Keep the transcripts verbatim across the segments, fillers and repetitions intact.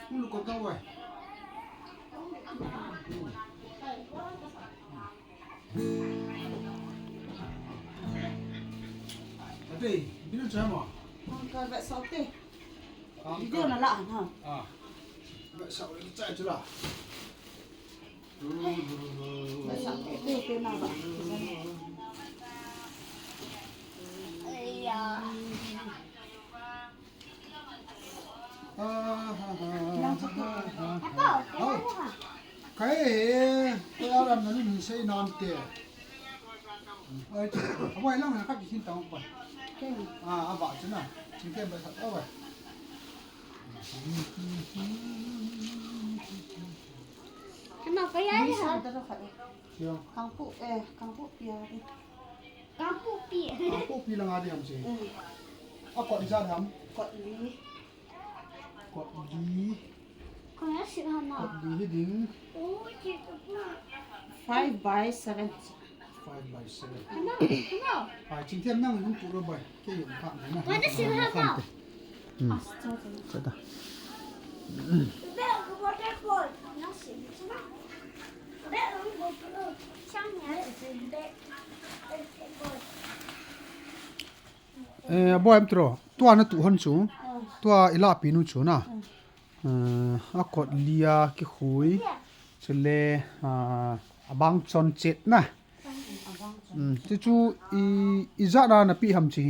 Kulu ko tawai. Ate, bina chama. Ka ba sa te. Video na la ha. Ah. Ba sa le chai chula. Kai he, koi alam na ni sei non te. Oi, abo lang na ka kisin tang pa. Ah, aba chuna. Ni ke ba sa oi. Kana kaya ni ha. Kangpu, eh, kangpu pia di. Kangpu pi. Kangpu pi lang adi ham si. A kot ijat ham. Kot li. Kot li. Kona si ham na. Kot li hi ding. Five by seven. Five by seven. Kana, kana. Ai, chingthem nang hung pu lo bai. Ke yong kha na. Kona si ham na. Hmm. Chata. Eh, abo em tro. Tua na tu hon chu. Tua ila pi nu chu na. Eh, a kot lia ki hui. Chule, ah, abang chon chet na. Hmm, chu chu i, i za na na pi ham chi.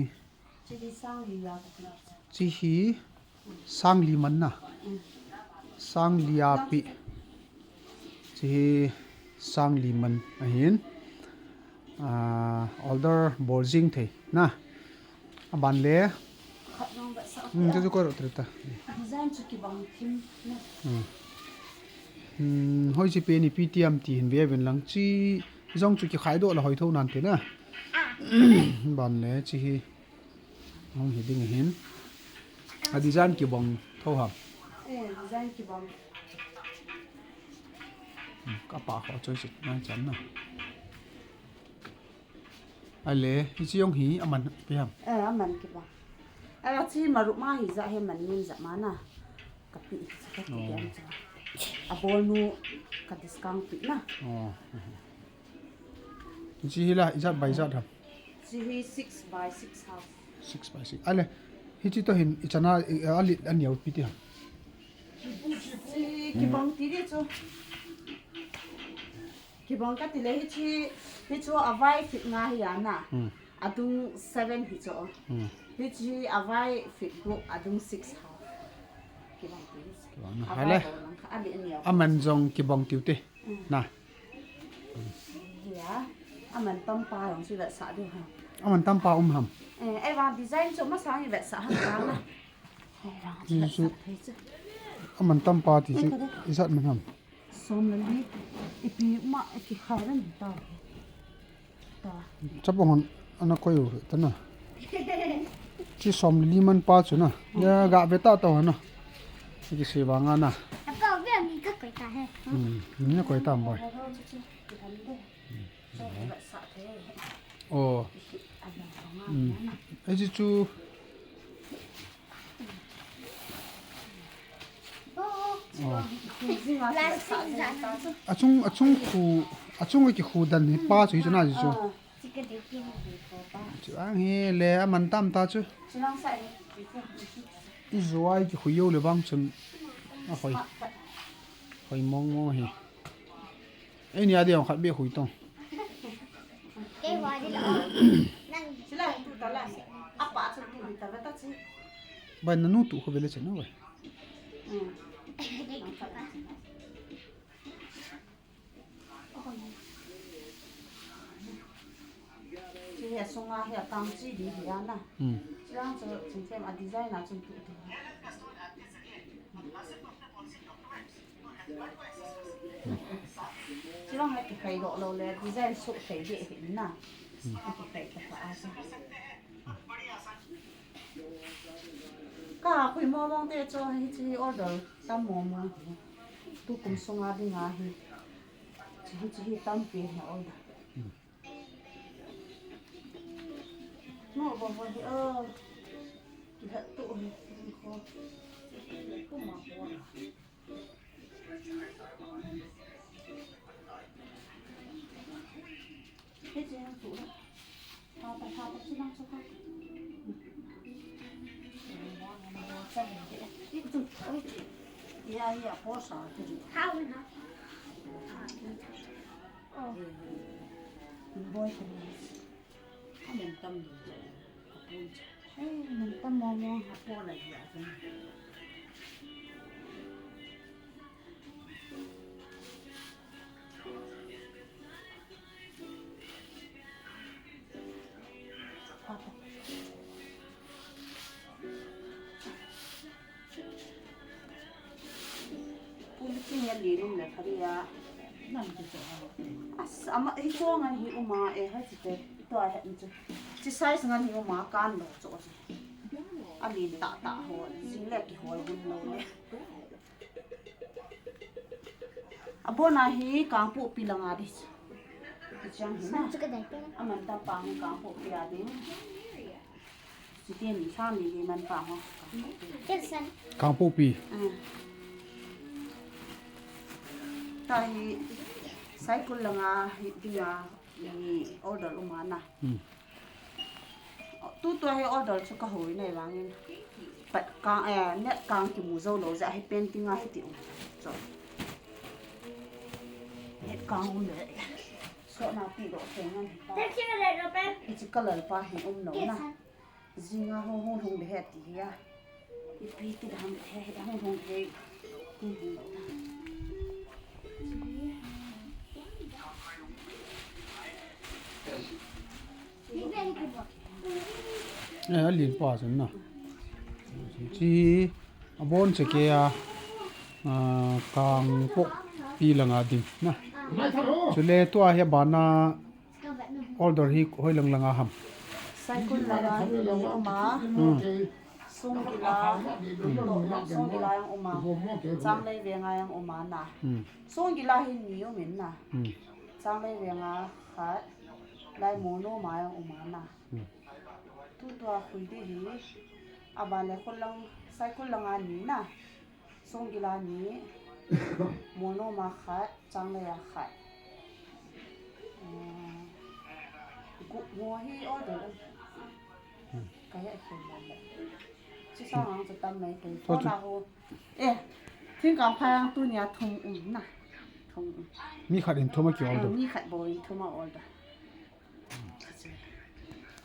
Chi hi sang li a pi. Chi hi sang li man na. Sang li a pi. Chi hi sang li man ahin. Ah, order bol jing thei na. Aban le. Khat nang ba sa. Hmm, chu chu ko ro tre ta. Design chu kibang thim na. Hmm. Hmm, hoi chi pe ni pi tiam ti hin ve ven lang chi jong chu ki khai do la hoi tho nan te na. Ban le chi hi. Hung hi ding hin. A design kibang tho ham. Eh, design kibang. Hmm, ka pa kho choi sit nai chan na. Ale, hichi jong hi aman pe ham. Eh, aman kibang. Ala chi maru ma hi ja he man min ja ma na. Ka pi hi cha ka pi. Oh. Jam cha. A bol nu ka discount pi na. Oh. Chi hi la, ijat by ijat ham. Chi hi six by six half. Six by six. Ale, hichi to hin, i chana, i, a lit a niau pi ti ham. Chi kibang ti di chu. Kibang ka ti le hichi, hichu a vai feet nga hi a na. Hmm. A dung seven hi chu. Hmm. Hichi a vai feet gup, a dung six half. Kibang ti di chu. Kibang na. A vai. Hale. Ko lang kha, a lit a niau. Aman jong kibang tiu te. Na. Ya, aman tampa jong chu vetsah diu ham. Aman tampa um ham. Eh, ei vang design chu masang i vetsah ham vang na. Ei vang chu chu vetsah thei chu. Aman tampa ti chu ijat man ham. Som le li, ipi ma, ipi kha ran ta. Chapang hon ana koi u ta na. Chi som li man pa chu na. Ya ga ve ta ta na. Ki se vang a na. Apa ve mi ka koi ta he. Hmm, ni na koi ta boy. Oh. Hmm. Ai chi chu. Oh. Achung, achung khu, achung ki khu dan hi pa chu hi chu na ji chu. Chu ang hi le aman tam ta chu. I zuai ki khu yo le bang chun. A hoi. Hoi mong mong hi. Ei ni a dia khat be hui tong. Kei wa di la. Nang. Sila tu ta la. Apa chu tu ta ta chi. Bai nanu tu khu vele chen bai. Hmm. Chi hi a sunga hi a tang chi di hi a na. Hmm. Chi lang chu chingthem a design a chun tu tu. Chi lang a kikhai lo lo le design su thei di hi na. Hmm. A kikhai ta ta a chu. Ka khui mo mong te chu hichi order tam mo mong hi. Tu kum sunga dinga hi. Chi hi, chi hi tampi hi order. Hmm. Mo bo bo hi o. Ki ha tu hi ko. Ku ma ko. Pumpi ni a linum le pharia. As, ama, hi chong an hi uma e, ha chi te. Tua he chu. Chi size ngan hi uma kan lo cho chi. A lin tah tah ho, jing le kihoi hun lo le. Abona hi Kangpokpi langa di. Kichang hi na. Aman tam pang Kangpokpi a di. Siteni sami di man pang ho. Kangpokpi. Ah. Tahi Saikul langa hi dinga ni order uma na. Hmm. Tutua hi order chu kahoi nei vangin. Pat kang, eh, net kang kimu jou lou jeh a hi painting a hi ti um. Chu. Net kang um le. So na ti lo thei ngan hi ta. Hichi color pa hi um lou na. Jinga hung hung hung le he ti hi a. Ipi ti dam he, he hung hung he. Hung hung lou na. Eh, a lin pa chun na. Chi abon che ke a, ah, Kangpokpi langa ding na. Chule tua hi abana order hi hoi lang langa ham. Saikul langa ni uma. Hmm. Songgila, Songgila jong uma. Changlei Venga jong uma na. Hmm. Songgila hi ni um in na. Hmm. Changlei Venga khat, lai Monoma jong uma na. Hmm. Tutua khui di hi, aban le Khullang, Saikul langa ni na. Songgila ni, Monoma khat, Changlei a khat. Eh, gu, ngo hi order. Hmm. Ka he khun la le. Chi sa ngang chu tam mai te. Phone a ho. Eh, thingkang phai ang tunia thum um na. Thum um. Mi khat in thum a ki order. Ah, mi khat bou in thum a order.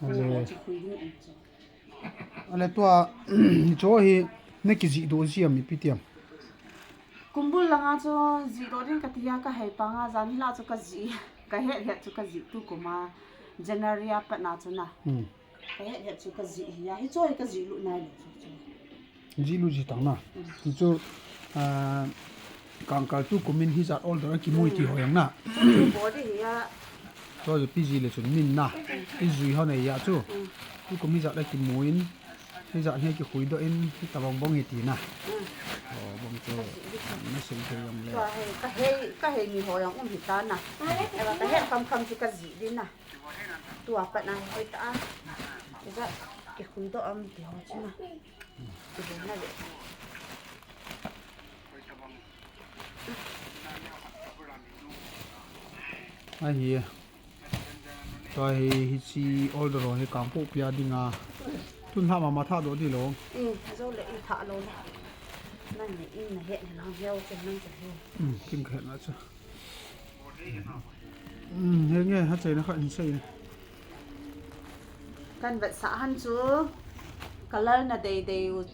Ale. Ale tua, cho hi na kijih doh ji am ipi ti am. Kumbul langa chu jih doh ding kati a ka hei panga jan hi la chu ka jih, ka het het chu ka jih tu kuma January a pat na chu na. Hmm. Ka het het chu ka jih hi a, hi cho hi ka jih lut nai le chu chu. Jih lut ji tang na. Mm. Ti chu, ah, Kangkal tu kumin hijat order a kimu ti ho jong na. Chu bou di hi a. Tua chu pi ji le chun min na. I jui ho nei a chu. Mm. Tu kum hijat a kimu in. Hijat hi kikhui doh in, hitabang bong hi ti na. Mm. Oh, bong chu. Na sim thei jong le. Tua hi, ka hei, ka hei mi ho jong um hi ta na. Eva ka het kham kham chu ka jih di na. Tua pat na hi ta a. Hijat kikhui doh am ti ho chu na. Kikhui na le. Ahi. Tua hi, hichi order ho hi Kangpokpi a dinga. Tun lha mama tha doh di lo. Eh, jo le i tha lo le. Nang ni in na het ni lang heo ken nang ka he. Hmm, kin ka het na chu. Hmm, he nge, ha chai na kha in sei. Kan vetsah han chu color na dei dei u.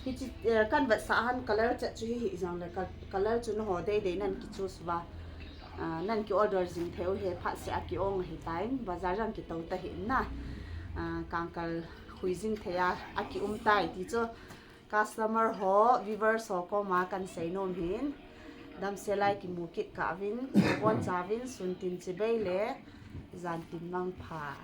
Hichi, eh, kan vetsah han color chet chu hi hi jong le col-, color chu na ho dei dei nan ki choose uva. Ah, nan ki order jing thei u hi phat seh a ki ong hi tai. Bazar jong ki to ta hi na. Ah, Kangkal khui jing thei a, a ki um tai ti chu. Customer ho, viewers ho koma kan sei nom hin, damsel a i kimu kit kah uvin, bon cha uvin, sun tin chibai le, jan tin mangpha.